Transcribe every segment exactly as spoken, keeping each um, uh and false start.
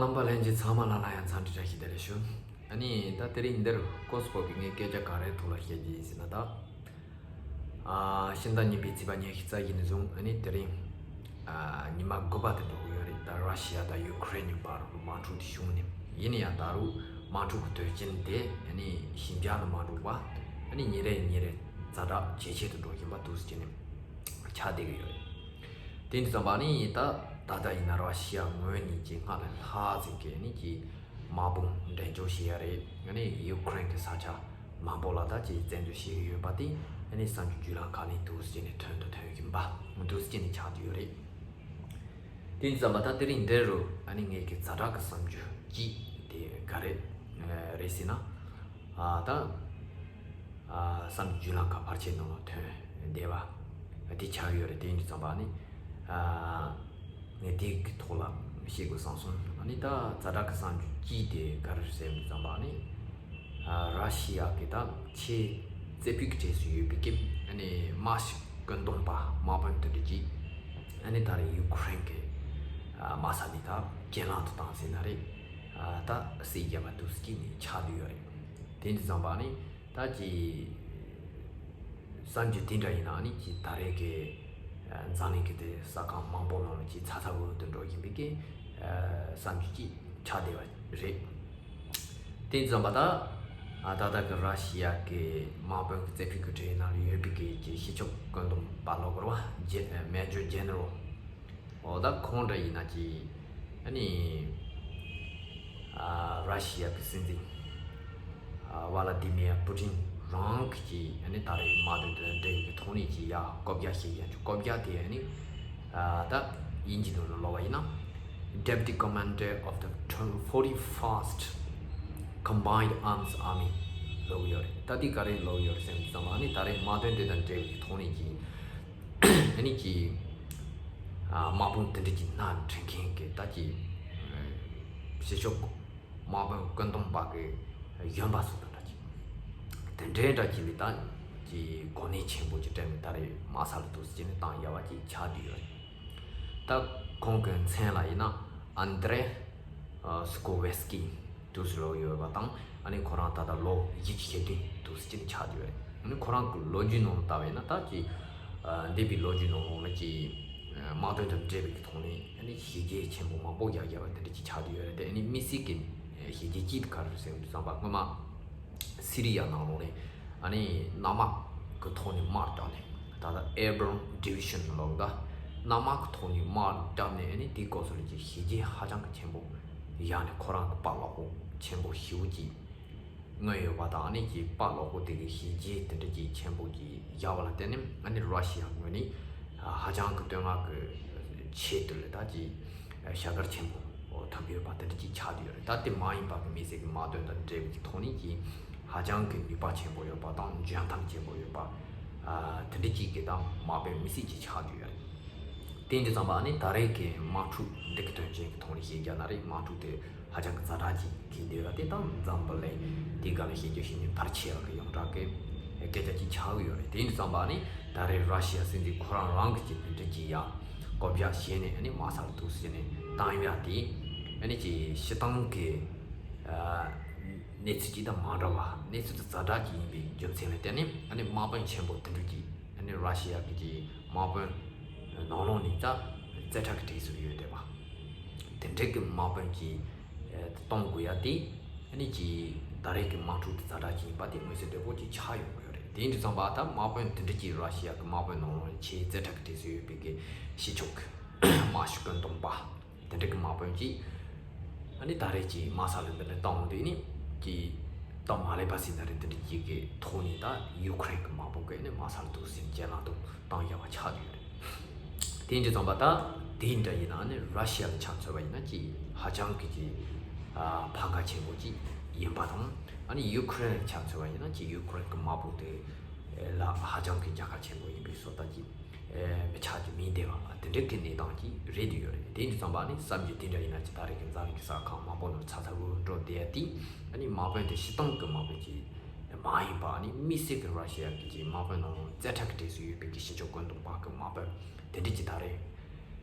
རྣམ་པ་ལྷན་རྒྱས་ཚང་མ་ལ་ལ་ཡང་འཚམས་འདྲི་བཀྲ་ཤིས་བདེ་ལེགས་ཞུ། ཨ་ནི་ད་དེ་རིང་འདིར་སྐོར་སྤོ་གི་ངས་སྐད་ཆ་ག་རེ་ཐོག་ལ་བཤད་རྒྱུ་ཡིན་ཟེར་ན་ད། ཨ་ཕྱི་ཟླ་གཉིས་པའི་ཚེས་པ་ཉི་ཤུ་རྩ་བཞི་ནས་བཟུང་ཨ་ནི་དེ་རིང་ཨ་ཉི་མ་དགུ་པ་དེ་འགྲོ་གི་ཡོད་རེད། ད་ར་ཤི་ཡ་དང་ཡུ་ཁུ་རེན་གཉིས་བར་དམག་འཁྲུག་དེ་བྱུང་ནས་ཡིན་ན་ཡང་ད་རུང་དམག་འཁྲུག་གི་དོན་རྐྱེན་དེ་ཨ་ནི་ཞི་འཇགས་ལ་མ་འགྲོ་བ་ཨ་ནི་ཉིན་རེ་ཉིན་རེ་ཛ་དྲག་ཇེ་ཆེ་དུ་འགྲོ་བཞིན་པ་འདུག་ཟེར་ནས་ཆགས་བསྡད་ཀྱི་ཡོད་རེད། དེ་འདྲ་ཙམ་པ་ནི་ད་ད་ལྟ་ཡིན་ན་ར་ཤི་ཡ་ངོས་ནས་ཀྱི་སྔར་ལས་ལྷག་ཙམ་གྱི་ནི་ཀྱི་དམག་དཔུང་འགྲན་བཅོལ་བྱེད་ཡ་རེད། ཨ་ནི་ཡུ་ཁུ་རེན་གྱི་ས་ཆ་མང་པོ་ལ་ད་ཀྱི་བཙན་འཛུལ་བྱེད་ཀྱི་ཡོད་པ་དེ་ཨ་ནི་གསར་འགྱུར་བརྒྱུད་ལམ་ཁག་ནས་འདུག་ཟེར་ནས་ཐོན་དང་ཐོན་བཞིན་པ་འདུག་ཟེར་ནས་ཆགས་ཀྱི་ཡོད་རེད། དེ་འདྲ་ཙམ་པ་ད་དེ་རིང་འདིར་རུ་ཨ་ནི་ངས་ཀྱི་ཛ་དྲག་གི་གསར་འགྱུར་གཅིག་དེ་ག་རེ་རེད་ཟེར་ན། ཨ་ད་ཨ་བསམ་བརྗོད་ལམ་ཁ་ཕལ་ཆེར་ནང་ལ་ཐོན་བསྡད་པ་དེ་ཆགས་ཡོད་རེད། དེ་འདྲ་ཙམ་པ་ནི་ཨ་ངས་དེ་གི་ཐོག་ལ་བཤད་དགོས་བསམ་སོང་། ཨ་ནི་ད་ཛ་དྲག་གི་གསར་འགྱུར་གཅིག་དེ་ག་རེ་རེད་ཟེར་ཙམ་པ་ནི་ཨ་ར་ཤི་ཡ་གི་ད་ཆེས་རྩེ་ཕུད་ཀྱི་གྲས་སུ་ཡོད་པའི་ཀི་ཨ་ནི་དམག་ཞིག་བཀོད་འདོམས་པ་དམག་དཔོན་དེ་འདྲ་གྱིས་ཨ་ནི་ད་རེས་ཡུ་ཁུ་རེན་གྱི་ཨ་དམག་ས་ནས་ད་གྱེན་ལངས་དུ་བཏང་ཟིན་ན་རེད། ཨ་ད་བསད་རྒྱབ་པ་འདུག་ཟེར་གྱི་ནས་ཆགས་བསྡད་ཡོད་རེད། དེ་འདྲ་ཙམ་པ་ནི་ད་ཀྱི་གསར་འགྱུར་དེ་འདྲ་ཡིན་ན་ནི་ཀྱི་ད་རེས་ཀྱི་ཨ་འཛམ་གླིང་གི་དེ་ས་ཁང་མང་པོ་ནང་ལ་ཀྱི་ཚ་ཚ་འུར་འུར་དུ་འགྲོ་བཞིན་པའི་ཀྱི་ཨ་གསར་འགྱུར་ཅིག་ཆགས་བསྡད་པ་རེད། དེ་འདྲ་ཙམ་པ་ད་ཨ་ད་ལྟ་གི་ར་ཤི་ཡ་གི་དམག་དཔོན་གྱི་རྩེ་ཕུད་ཀྱི་གྲས་ནང་ལ་ཡོད་པའི་ཀྱི་ཀྱི་སྤྱི་ཁྱབ་བཀོད་འདོམས་པ་ལོག་ར་བ་ཇེ་མེ་ཇར་ཇེ་ནེ་རལ། འོ་ད་ཁོང་འདྲ་ཡིན་ན་ཅི། ཨ་ནི། ཨ་ར་ཤི་ཡ་གི་སྲིད་འཛིན། ཨ་ཝ་ལ་དི་མིར་པུ་ཏིན་རང་གི་ཅི་ཨ་ནི་ད་རེས་དམག་དོན་དང་འབྲེལ་བའི་ཐོག་ནས་ཅི་ཡ་བཀོད་རྒྱ་བྱེད་ཡ་ཅི་བཀོད་རྒྱ་དེ་ཨ་ནི། ཨ་ད་དབྱིན་ཇི་ནང་ལ་ལོག་པ་ཡིན་ན། Deputy Commander of the forty-first Combined Arms Army ལོག་ཡོད་རེད། ད་དེ་ག་རེ་ལོག་ཡོད་རེད་ཟེར་ཙམ་ཨ་ནི་ད་རེས་དམག་དོན་དེ་དང་འབྲེལ་བའི་ཐོག་ནས་ཅི། ཨ་ནི་ཀྱི་ཨ་དམག་དཔུང་དེ་འདྲ་ཀྱི་སྣ་ཁྲིད་མཁན་གྱི་ད་ཀྱི་ཨ་སྤྱི་ཁྱབ་དམག་དཔོན་བཀོད་འདོམས་པ་གི་གཞོན་པ་སོགས་དང་འདྲ་ཀྱི་དེ་འདྲའི་འདྲ་ཀྱི་ལི་ད་ཀྱི་གོ་གནས་ཆེན་པོ་ཅིག་སྤྲད་ནས་ད་རེས་དམག་ས་ལ་འདུག་སེ་བྱས་ནས་བཏང་ཡ་བ་ཅིག་ཆགས་བསྡད་ཡོད་རེད། ད་ཁོང་གི་མཚན་ལ་ཡིན་ན་ཨན་དྲེ་ཨ་སི་ཀོ་ཝེ་སི་ཀི་དུས་སུ་ལོག་ཡོད་པ་དང་། ཨ་ནི་ཁོ་རང་ད་ལྟ་ལོ་བཞི་བཅུ་ཞེ་བདུན་དུས་སུ་ཅིག་ཆགས་ཡོད་རེད། ཨ་ནི་ཁོ་རང་གི་ལོ་རྒྱུས་ནང་ལ་ལྟ་བས་ན་ད་ཀྱི་ཨ་འདས་པའི་ལོ་རྒྱུས་ནང་ལོགས་ལ་ཀྱི་ཨ་དམག་དོན་དང་འབྲེལ་བའི་ཐོག་ནས་ཨ་ནི་བྱས་རྗེས་ཆེན་པོ་མང་པོ་རྒྱག་རྒྱག་པ་དེ་འདྲ་ཅིག་ཆགས་ཡོད་རེད་དེ། ཨ་ནི་དམིགས་བསལ་གྱི་བྱས་རྗེས་ཅིག་ག་རེ་ཟེར་བ་ཙམ་པ་སྔོན་མ་སི་རི་ཡ་ནང་ལོགས་ནས་ཨ་ནི་གནམ་དམག་གི་ཐོག་ནས་དམག་རྒྱག་ནས་ད་ལྟ་Airborne Division་ལབ་ད་གནམ་དམག་གི་ཐོག་ནས་དམག་བརྒྱབ་ནས་ཨ་ནི་དེའི་སྐབས་སུ་ལ་ཅིག་བྱས་རྗེས་ཧ་ཅང་གི་ཆེན་པོ་ཡང་ནས་ཁོ་རང་གི་དཔའ་ལག་པོ་ཆེན་པོ་ཞེ་པོ་ཅིག་མངོན་ཡོད་པ་དང་། ཨ་ནི་ཀྱི་དཔའ་ལག་པོ་དེ་གི་བྱས་རྗེས་དེ་འདྲ་ཅིག་ཆེན་པོ་ཅིག་བཞག་པ་ལ་བརྟེན་ནས་ཨ་ནི་ར་ཤི་ཡ་ངོས་ནས་ཧ་ཅང་གི་བསྟོད་བསྔགས་ཀྱི་ཆེད་དུ་ལ་ད་ཅིག་བྱ་དགའ་ཆེན་པོ་ཐོབ་ཡོད་པ་དེ་འདྲ་ཅིག་ཆགས་བསྡད་ཡོད་རེད། ད་དེ་མ་ཡིན་པ་གི་དམིགས་བསལ་གྱི་དམག་དོན་དང་འབྲེལ་བའི་ཐོག་ནས་ཀྱི་ཧ་ཅང་གི་ནུས་པ་ཆེན་པོ་ཡོད་པ་དང་འཇོན་ཐང་ཆེན་པོ་ཡོད་པ་དེ་འདྲ་ཅིག་གི་ད་དམག་དཔོན་དམིགས་བསལ་ཅིག་ཆགས་བསྡད་ཡོད་རེད། དེ་འདྲ་ཙམ་པ་ནི་ད་རེས་ཀྱི་དམག་འཁྲུག་འདི་གི་དོན་རྐྱེན་གྱི་ཐོག་ནས་བཤད་རྒྱུ་ན་རེད། དམག་འཁྲུག་དེ་ཧ་ཅང་གི་ཛ་དྲག་ཅིག་འཁེལ་བསྡད་ཡོད་རེད། དེ་དང་འཛམ་བུ་གླིང་དེའི་སྒང་ལ་བཤད་རྒྱུ་ཞིག་ནི་མཐར་ཕྱིན་ཡག་གི་ཡོངས་གྲགས་ཀྱི་སྐད་ཆ་ཅིག་ཆགས་ཀྱི་ཡོད་རེད། དེ་འདྲ་ཙམ་པ་ནི་ད་རེས་ར་ཤི་ཡ་སྲིད་འཛིན་ཁོ་རང་རང་གི་ཅིག་དེ་འདྲ་ཅིག་ཡ་བཀོད་རྒྱ་བྱས་ནས་ཨ་ནི་དམག་ས་ལ་འདུག་སེ་བྱས་ནས་བཏང་ཡ་དེ་ཨ་ནི་ཅིག་སྤྱིར་བཏང་གི་ཨ་གནས་ཚུལ་ཅིག་དང་མ་འདྲ་བ། གནས་ཚུལ་དེ་ཛ་དྲག་ཅིག་ཡིན་པའི་རྒྱུ་མཚན་ལ་བརྟེན་ནས་ཨ་ནི་དམག་དཔོན་ཆེན་པོ་དེ་འདྲ་ཅིག་ཨ་ནི་ར་ཤི་ཡ་གི་ཅིག་དམག་དཔོན་ནང་ལོགས་ནས་ད་རྩེ་གྲས་ཀྱི་གྲས་སུ་ཡོད་བསྡད་པ། དེ་འདྲའི་གི་དམག་དཔོན་གྱིས་ཨེ་གཏོང་དགོས་ཡ་དེ་ཨ་ནི་ཅིག་ད་རེས་ཀྱི་དམག་འཁྲུག་དེ་ཛ་དྲག་ཅིག་ཡིན་པ་དེ་མངོན་གསལ་དོད་པོ་ཅིག་ཆགས་ཡོང་གི་ཡོད་རེད། དེ་འདྲ་ཙམ་པ་ད་དམག་དཔོན་དེ་འདྲ་ཅིག་ར་ཤི་ཡ་གི་དམག་དཔོན་ནང་ལོགས་ཆེས་རྩེ་གྲས་ཀྱི་གྲས་སུ་ཡོད་པའི་གི་སྤྱི་ཁྱབ་དམག་ཞིག་བཀོད་འདོམས་པ་དེ་འདྲ་གི་དམག་དཔོན་གྱིས་ཨ་ནི་ད་རེས་ཀྱི་དམག་ས་ལ་འདི་འདྲ་བཏང་འོང་དུས་ནི་ཀྱི་སྟབས་མ་ལེགས་པ་ཟིན་ན་རེད། དེ་འདྲ་ཅིག་གི་ཐོག་ནས་ད་ཡུ་ཁུ་རེན་གྱི་དམག་དཔུང་གིས་ནི་དམག་ས་ལ་འདུག་སེ་གྱེན་ལངས་དུ་བཏང་ཡ་བ་ཆགས་ཡོད་རེད། དེ་འདྲ་ཙམ་པ་ད་དེ་འདྲ་ཡིན་ན་ནི་ར་ཤི་ཡ་ལ་ཆ་མཚོན་པ་ཡིན་ན་ཅིག་ཧ་ཅང་གི་ཅིག་ཨ་ཕམ་ཁ་ཆེན་པོ་ཅིག་ཡིན་པ་དང་། ཨ་ནི་ཡུ་ཁུ་རེན་ལ་ཆ་མཚོན་པ་ཡིན་ན་ཅིག་ཡུ་ཁུ་རེན་གྱི་དམག་དཔུང་དེ་ལ་ཧ་ཅང་གི་རྒྱལ་ཁ་ཆེན་པོ་ཡིན་པའི་བཟོ་ལྟ་ཅིག་ཨེ་མི་ཆགས་ཀྱི་མིན་བསྡད་པ་དེ་འདྲ་གི་གནས་སྟངས་ཅིག་རེད་དུ་ཡོད་རེད། དེ་འདྲ་ཙམ་པ་ནི་བསམ་རྒྱུ་དེ་འདྲ་ཡིན་ན་ཅིག་ད་རེས་ཀྱི་འཛམ་གླིང་གི་ས་ཁག་མང་པོ་ནང་ཚ་ཚ་འུར་འུར་འགྲོ་བསྡད་ཡ་དེ་ཨ་ནི་དམག་དཔོན་དེ་སྤྱིར་བཏང་གི་དམག་དཔོན་ཅིག་མ་ཡིན་པ་ནི་དམིགས་བསལ་གྱི་ར་ཤི་ཡ་གི་ཅིག་དམག་དཔོན་ནང་ལོགས་རྩེ་གྲས་ཀྱི་གྲས་སུ་ཡོད་པའི་གི་སྤྱི་ཁྱབ་བཀོད་འདོམས་པ་གི་དམག་དཔོན་དེ་འདྲ་ཅིག་ད་རེས་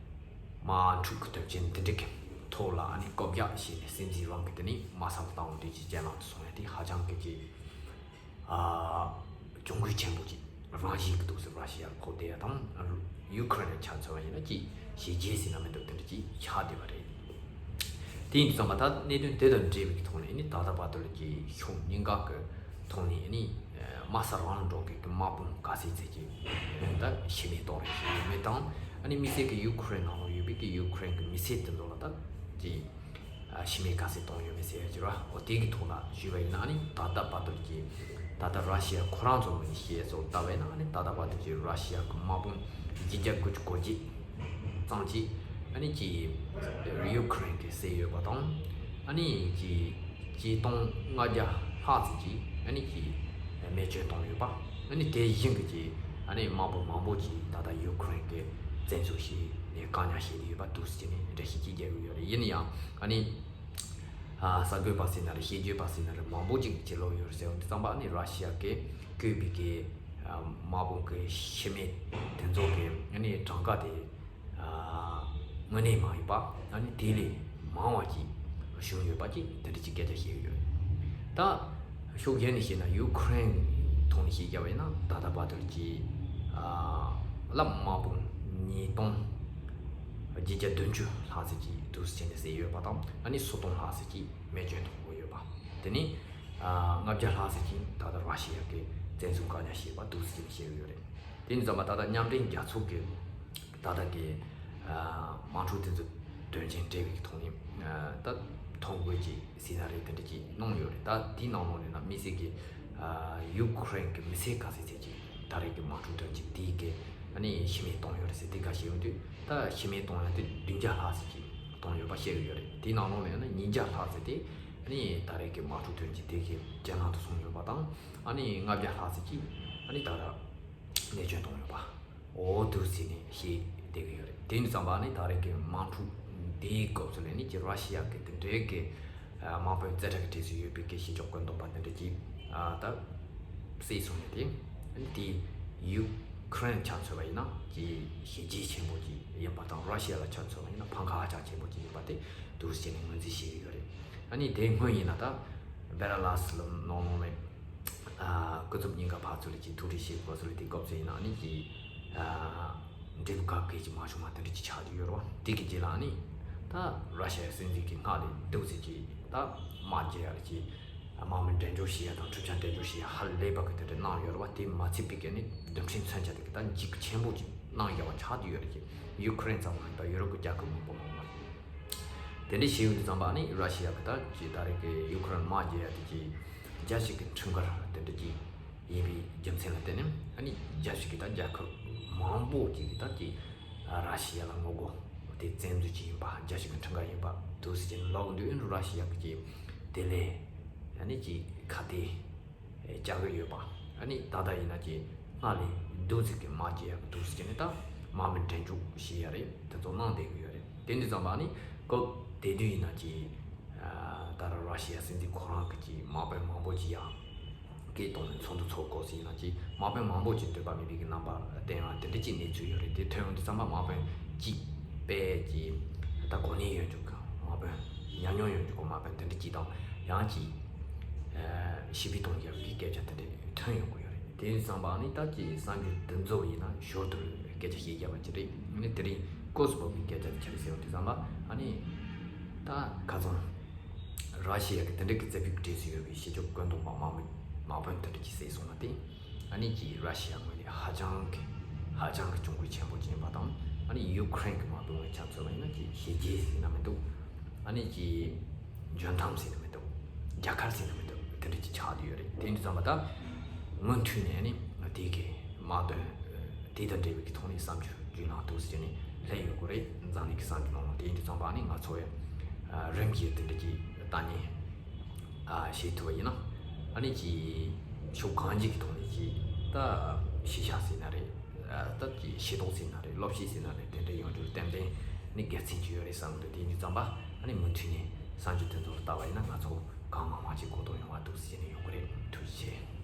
དམག་འཁྲུག་གི་དོན་རྐྱེན་དེ་འདྲ་གི་ ཐོག་ལ་ཨ་ནི་བཀོད་རྒྱ་བྱས་ནས་སྲིད་འཛིན་རང་གི་དེ་ནི་དམག་ས་ལ་བཏང་བ་དེ་ཅིག་རྒྱལ་ནང་དུ་སོང་ཡ་དེ་ཧ་ཅང་གི་ཅིག་ཨ་གྱོང་གུད་ཆེན་པོ་ཅིག་རང་བཞིན་གྱི་འདུག་ཟེར། ར་ཤི་ཡར་ཕོག་བསྡད་ཡ་དང་ཡུ་ཁུ་རེན་ལ་ཆ་མཚོན་པ་ཡིན་ན་ཅིག་ཞི་རྒྱས་ཟེར་ན་མི་འདུག་དེ་འདྲ་ཅིག་ཆགས་བསྡད་པ་རེད། དེ་ཡིན་དུས་ཙམ་པ་ད་གནད་དོན་དེ་དང་འབྲེལ་བའི་གི་ཐོག་ནས་ནི་ད་ལྟ་བར་དུ་ལ་ཅིག་ཕྱོགས་གཉིས་ཀ་གི་ཐོག་ནས་ནི་དམག་ས་རང་ལ་འགྲོ་མཁན་གྱི་དམག་དཔུང་ག་ཚད་ཅིག་ད་ཤི་རྨས་གཏོང་རེས་བྱེད་ཡོད་མེད་དང་ཨ་ནི་དམིགས་བསལ་གྱི་ཡུ་ཁུ་རེན་ནང་ལ་ཡོད་པའི་གི་ཡུ་ཁུ་རེན་གྱི་མི་སེར་དེ་ཚོ་ལ་ད་ཅིག་ཨ་ཤི་རྨས་ག་ཚད་གཏོང་ཡོད་མེད་ཟེར་ཡ་ཅིག་ར། འོ་དེ་གི་ཐོག་ལ་ཞུས་པ་ཡིན་ན་ཨ་ནི་ད་ལྟ་བར་དུ་ཀྱི་ད་ལྟ་ར་ཤི་ཡ་ཁོ་རང་ཚོ་ངོས་ནས་བཤད་ཚོ་ལྟ་བས་ན་ཨ་ནི་ད་ལྟ་བར་དུ་ཀྱི་ར་ཤི་ཡ་གི་དམག་དཔུང་བརྒྱད་བརྒྱ་དགུ་བཅུ་གོ་གཅིག་ཙམ་ཅིག་ཨ་ནི་ཀྱི་ཡུ་ཁུ་རེན་གྱིས་བསད་ཡོད་པ་དང་ཨ་ནི་ཀྱི་ཆིག་སྟོང་ལྔ་བརྒྱ་ལྷག་ཙམ་ཅིག་ཨ་ནི་ཀྱི་རྨས་སྐྱོན་བཏང་ཡོད་པ། ཨ་ནི་དེ་བཞིན་གྱི་ཀྱི་ཨ་ནི་དམག་དཔུང་མང་པོ་ཅིག་ད་ལྟ་ཡུ་ཁུ་རེན་གྱི་བཙན་འཛུལ་བྱས་ནས་བཀག་ཉར་བྱས་ཏེ་ཡོད་པ་འདུག་ཟེར་ནས་འགྲེལ་བཤད་ཅིག་རྒྱག་གི་ཡོད་རེད། ཡིན་ན་ཡང་ཨ་ནི་ཨ་གསར་འགོད་པ་ཟེར་ན་རེད། དཔྱད་བརྗོད་པ་ཟེར་ན་རེད། མང་པོ་ཅིག་ཕྱིར་ལོག་ཡོད་རེད་ཟེར་བ་འདི་ཙམ་པ་ཨ་ནི་ར་ཤི་ཡ་གི་བཀོད་པའི་གི་ཨ་དམག་དཔུང་གི་ཤི་རྨས་དེ་ཚོ་གི་ཨ་ནི་གྲངས་ཀ་དེ་ཨ་དངོས་གནས་མང་ཡོད་པ་ཨ་ནི་དེ་ལས་མང་བ་ཅིག་བྱུང་ཡོད་པ་ཅིག་དེ་འདྲ་ཅིག་སྐད་ཆ་བཤད་ཡོད་རེད། ད་ཕྱོགས་གཞན་ནས་བཤད་ན་ཡུ་ཁུ་རེན་ཐོག་ནས་བཤད་རྒྱབ་པ་ཡིན་ན་ད་ལྟ་བར་དུ་ཀྱི་ཨ་བླ་དམག་དཔུང་ཉིས་སྟོང་བརྒྱད་བརྒྱ་བདུན་ཅུ་ལྷག་ཙམ་ཅིག་འདུག་སེ་བྱས་ནས་བསད་ཡོད་པ་དང་ཨ་ནི་སོ་སྟོང་ལྷག་ཙམ་ཅིག་རྨས་སྐྱོན་ཐོབ་ཡོད་པ། དེ་ནས་ཨ་ལྔ་བརྒྱ་ལྷག་ཙམ་ཅིག་ད་ལྟ་ར་ཤི་ཡ་གི་བཙན་འཛུལ་བཀག་ཉར་བྱས་པ་འདུག་སེ་བྱས་ནས་བཤད་ཡོད་རེད། དེ་ཡིན་ཙང་མ་ད་ལྟ་མཉམ་འབྲེལ་རྒྱལ་ཚོགས་ཀྱི་ད་ལྟ་གི་ཨ་དམག་འཁྲུག་དེ་ཚོ་དོན་རྐྱེན་འབྲེལ་བའི་ཐོག་ནས་ཨ་ད་ཐོ་འགོད་ཀྱི་སི་ན་རི་དེ་འདྲ་ཅིག་གནང་ཡོད་རེད། ད་དེའི་ནང་ལོགས་ནས་ན་དམིགས་བསལ་གྱི་ཨ་ཡུ་ཁུ་རེན་གྱི་མི་སེར་ག་ཚད་ཚད་ཅིག་ད་རེས་ཀྱི་དམག་འཁྲུག་དོན་རྐྱེན་དེའི་གི་ཨ་ནི་ཤི་རྨས་བཏང་ཡོད་རེད་ཟེར་དེ་ག་བཤད་ཡོང་དུས་ད་ཤི་རྨས་བཏང་ཡ་དེ་བདུན་བརྒྱ་ལྷག་ཙམ་ཅིག་བཏང་ཡོད་པ་བཤད་ཀྱི་ཡོད་རེད། དེའི་ནང་ལོགས་ནས་ན་ཉིས་བརྒྱ་ལྷག་ཙམ་དེ་ཨ་ནི་ད་རེས་ཀྱི་དམག་འཁྲུག་དོན་རྐྱེན་དེ་གི་རྐྱེན་ལམ་དུ་སོང་ཡོད་པ་དང་ཨ་ནི་ལྔ་བརྒྱ་ལྷག་ཙམ་ཅིག་ཨ་ནི་ད་རེས་རྨས་སྐྱོན་བཏང་ཡོད་པ། འོ་འདུག་ཟེར་ནས་བཤད་བསྡད་ཀྱི་ཡོད་རེད། དེ་ཡིན་ཙང་མ་ནི་ད་རེས་ཀྱི་དམག་འཁྲུག་འདིའི་སྐབས་སུ་ལས་ནི་ཀྱི་ར་ཤི་ཡ་གི་དེ་འདྲའི་གི་དམག་དཔོན་རྩེ་གྲས་ཀྱི་གྲས་སུ་ཡོད་པའི་གི་གཞིས་ཕྱོགས་བཀོད་འདོམས་པ་དེ་འདྲ་གྱིས་ད་བསད་སོང་ནས་དེ་དེ་ཡུ་ཁུ་རེན་ཆ་མཚོན་པ་ཡིན་ན་ཀྱི་ཞི་རྒྱས་ཆེན་པོ་ཅིག་ཡིན་པ་དང་ར་ཤི་ཡ་ལ་ཆ་མཚོན་པ་ཡིན་ན་ཕམ་ཁ་ཧ་ཅང་ཆེན་པོ་ཅིག་ཡིན་པ་དེ་འདུག་ཟེར་ནས་ངོས་འཛིན་བྱེད་ཀྱི་ཡོད་རེད། ཨ་ནི་དེ་སྔོན་ཡིན་ན་ད་བེ་ར་ལ་སི་ལ་ནང་ལོགས་ནས། ཨ་སྐུ་ཚབ་གཉིས་ཀ་ཕར་ཚུར་ལ་ཅིག་ཐུག་འཕྲད་བྱེད་དགོས་ཚུལ་དེ་སྐབས་སུ་ཡིན་ན་ནི་ཅིག་ཨ་འབྲས་བུ་ག་གེ་ཅིག་མ་བྱུང་བ་དེ་འདྲ་ཅིག་ཆགས་ཀྱི་ཡོད་རེད་བ། དེ་གི་རྗེས་ལ་ནི་ད་ར་ཤ་ཡ་སྲིད་འཛིན་གྱི་སྔགས་ལས་འདུག་ཟེར་ཅིག་ད་དམག་རྒྱག་ཡ་ལ་ཅིག་དམག་མི་འགྲེམས་འཇོག་བྱེད་ཡ་དང་འཁྲུག་ཆ་འགྲེམས་འཇོག་བྱེད་ཡ་ཧ་ལས་པ་གི་དེ་འདྲ་གནང་ཡོད་རེད་བ། དེ་མ་ཚད་པའི་གི་ནི་རྡུལ་ཕྲན་མཚོན་ཆ་དེ་གི་ད་འཇིགས་ཆེན་པོ་ཅིག་གནང་ཡོད་བ་ཆགས་ཀྱི་ཡོད་རེད། ཅིག་ཡུ་ཁུ་རེན་ཙམ་མ་ཡིན་པ་ཡུ་རོབ་ཀྱི་རྒྱལ་ཁབ་མང་པོ་ནང་ལ་དེ་འདྲ་བྱེད་ཡོང་དུས་ཙམ་པ་ནི་ར་ཤི་ཡ་གི་ད་ཅིག་ད་རེས་ཀྱི་ཡུ་ཁུ་རེན་དམག་རྒྱག་ཡ་དེ་ཅིག་རྒྱལ་སྤྱི་གི་ཁྲིམས་འགལ་དེ་འདྲ་ཅིག་ཡིན་པའི་རྒྱུ་མཚན་ལ་བརྟེན་ནས་ཨ་ནི་རྒྱལ་སྤྱི་གི་ད་རྒྱལ་ཁབ་མང་པོ་ཅིག་གི་ད་ཅིག་ར་ཤི་ཡ་ལ་ངོ་རྒོལ་དེ་བཙན་འཛུལ་ཅིག་ཡིན་པ་རྒྱལ་སྤྱི་གི་ཁྲིམས་འགལ་ཡིན་པ་འདུག་ཟེར་ནས་ལབ་དུས་ཨ་ནི་ར་ཤི་ཡ་གི་ཅིག་དེ་ལས་ཨ་ནི་ཅིག་ཁ་གཏད་བཅག་གི་ཡོད་པ། ཨ་ནི་ད་ལྟ་ཡིན་ན་ཅིག་སྔར་ལས་འདུག་ཟེར་གི་དམག་རྒྱག་ཡག་འདུག་ཟེར་གི་ནི་ད་དམག་མི་འགྲེམས་འཇོག་བྱེད་ཡ་རེད། དེ་ཚོ་གནང་བསྡད་གི་ཡོད་རེད། དེ་འདྲ་ཙམ་པ་ཨ་ནི་སྐབས་དེ་དུས་ཡིན་ན་ཅིག་ཨ་ད་ར་ར་ཤི་ཡ་སྲིད་འཛིན་ཁོ་རང་གི་ཅིག་དམག་དཔོན་མང་པོ་ཅིག་ཡང་སྐད་གཏོང་ནས་ཚོགས་འདུ་ཚོགས་དགོས་ཟེར་ཡིན་ན་ཅིག་དམག་དཔོན་མང་པོ་ཅིག་འདོད་པ་མེད་པའི་གི་རྣམ་པ་བསྟན་ཡ་དེ་འདྲ་ཅིག་གནས་ཚུལ་ཡོད་རེད། དེ་ཐོན་ཡོང་དུས་ཙམ་པ་དམག་དཔོན་གཅིག་དཔེ་ཅིག་ད་གོ་གནས་ཡོད་འཇུག་གི་དམག་དཔོན་ཉམས་མྱོང་ཡོད་འཇུག་གི་དམག་དཔོན་དེ་འདྲ་ཅིག་དང་ཡང་ཅིག་ཨ་ཞི་བའི་གཏོང་རྒྱ་གི་སྐད་ཆ་དེ་འདྲ་ཐོན་ཡོང་གི་ཡོད་རེད། དེ་ཡིན་ཙང་པ་ཨ་ནི་ད་ཀྱི་གསར་འགྱུར་འདི་ཚོ་ཡིན་ན་ཞོར་དུ་སྐད་ཆ་བཤད་རྒྱབ་པ་ཅིག་རེད། ཨ་ནི་དེ་རིང་ཀོ་སི་བོ་གི་སྐད་ཆ་དེ་ཆ་རེ་ཟེར་བ་དེ་ཙམ་པ་ཨ་ནི་ད་ཁ་སང་ར་ཤི་ཡ་གི་དེ་འདྲ་གི་རྩ་བའི་གྲས་སུ་ཡོད་པའི་ཕྱི་ཕྱོགས་བཀོད་འདོམས་པ་དམག་མི་དམག་དཔོན་དེ་འདྲ་ཅིག་བསད་སོང་བ་དེ་ཨ་ནི་ཀྱི་ར་ཤི་ཡ་ངོས་ནས་ཧ་ཅང་གི་ཧ་ཅང་གི་གྱོང་གུད་ཆེན་པོ་ཅིག་ཡིན་པ་དང་ཨ་ནི་ཡུ་ཁུ་རེན་གི་དམག་དཔོན་ངོས་ཆ་མཚོན་པ་ཡིན་ན་ཀྱི་ཞི་རྒྱས་ཟེར་ན་མི་འདུག་ཨ་ནི་ཀྱི་འཇོན་ཐང་ཟེར་ན་མི་འདུག་རྒྱལ་ཁ་ཟེར་ན་མི་འདུག་དེ་འདྲ་ཅིག་ཆགས་བསྡད་ཡོད་རེད། དེ་འདྲ་ཙམ་པ་ད་མུ་མཐུད་ནས་ནི་དེ་གི་དམག་དོན་དེ་དང་འབྲེལ་བའི་གི་ཐོག་ནས་བསམ་ཚུལ་བརྗོད་གནང་འདུག་ཟེར་ནས་སླེབས་ཡོད་དགོས་རེད། འཛམ་གླིང་གི་བསམ་ཚུལ་ནང་ལ་དེ་འདྲ་ཙམ་པ་ནི་ང་ཚོ་ཡང་རིམ་གྱིས་དེ་འདྲ་ཅིག་ལྟ་ཉན་བྱེད་ཐུབ་པ་ཡིན་ན་ཨ་ནི་ཅིག་ཕྱོགས་གང་ཅིའི་གི་ཐོག་ནས་ཅིག་ད་ཤེས་བྱ་ཟེར་ན་རེད། ད་ཅིག་ཤེས་རྟོགས་ཟེར་ན་རེད། བློ་ཤེས་ཟེར་ན་རེད། དེ་འདྲ་ཡོང་རྒྱུར་ཏན་ཏན་ནི་དགེ་མཚན་ཅིག་ཡོད་རེད་བསམ་གི་འདུག་དེ་ཡིན་དུས་ཙམ་པ་ཨ་ནི་མུ་མཐུད་ནས་བསམ་ཚུལ་དེ་ཚོ་ལ་ལྟ་བ་ཡིན་ན་ང་ཚོ་གང་མང་མང་ཅིག་གོ་རྟོགས་ཡོང་བ་འདུག་ཟེར་ནས་ཡོང་གི་རེད། ཐུགས་རྗེ་ཆེ།